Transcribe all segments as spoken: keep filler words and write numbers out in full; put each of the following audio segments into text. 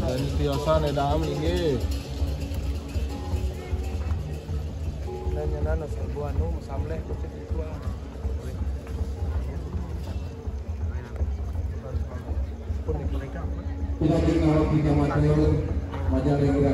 Dari tiosan ya dam ini. Dan yang nana sebuah nu samleh kucing itu. Kita di Kecamatan Majalengga.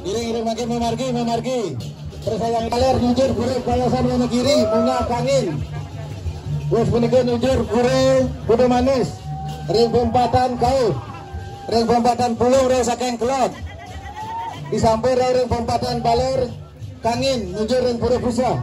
Iring-iring makin memargi, memargi. Persayang kaler nyujur guru Payasan Wonogiri, Munga Kangin. Wes menika nyujur guru Budo Manis. Ring pempatan kau. Ring pempatan pulung ring saking kelot. Disampir ring pempatan baler Kangin nyujur ring pura busa.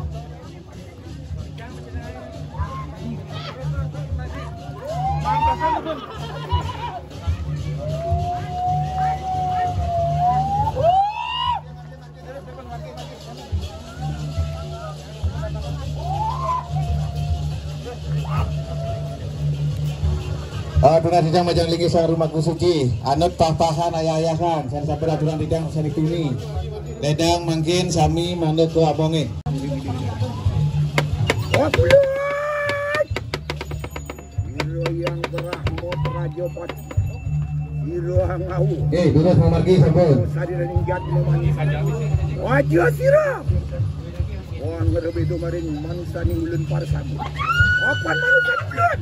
Nah, sidang majeng linggih sareng rumaku suci, anut pah-pahan ayah-ayahan, sané sampun aturan sidang sané tuni. Ledang mangkin sami manut ka abongé. Ira yang gerah mot raja pat. Ira ngawu. Eh, durus mamargi sampun. Sadina ninjat mamani. Wajah sira. Wah, ngerebé domaring manusaning ulun parsamu. Apan manusan ulun.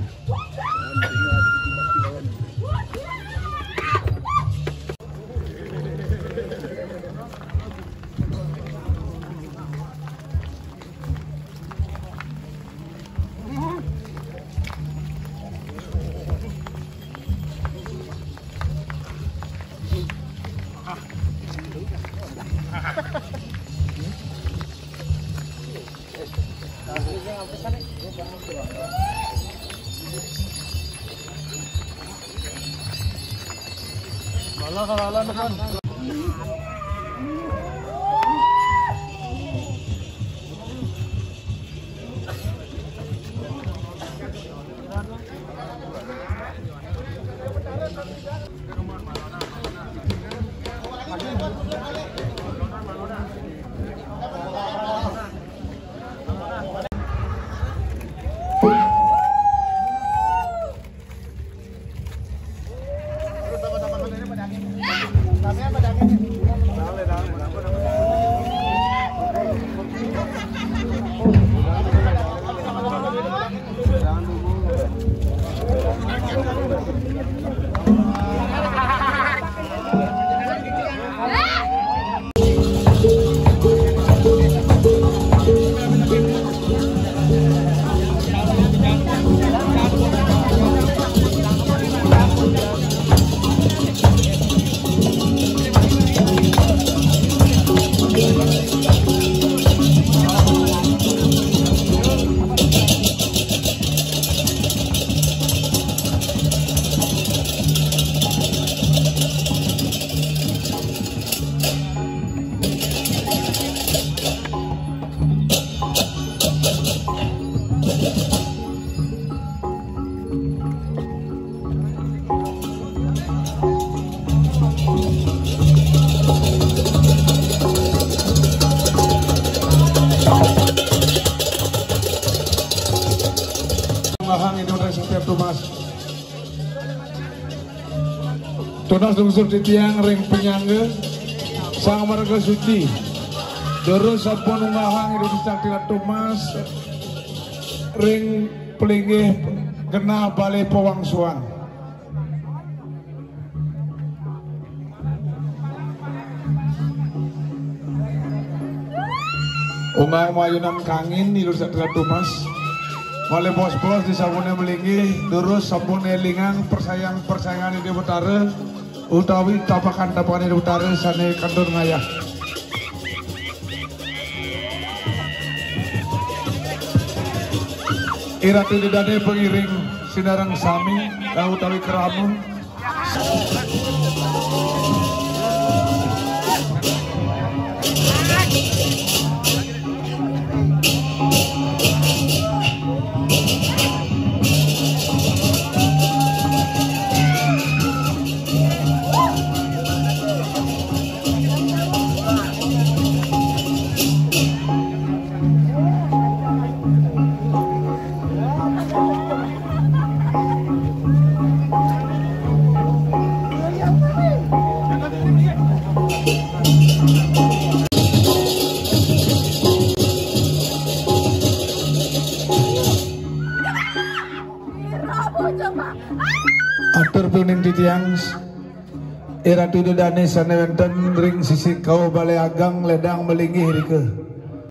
Mahang Indonesia Tumas. Tunas lungsur titiang ring panyangga Sang Marga Suci. Durus sampun unggahang Ida Sang Tiladak Tumas ring palinggih genah balé pawangsuan. Unggah mayunan kangin Ida Sang Tiladak Tumas. Malih bos-bos di sampun malinggih, durus sampun élingang persayang-persayangan Ida Betara utawi tapakan-tapakan Ida Betara sané kantun ngayah. Iratu Ida Dané pangiring sinareng sami, utawi krama. Atur piuning titiang, Iratu Ida Dané sané wénten ring sisi kawa Balé Ageng ledang malinggih irika.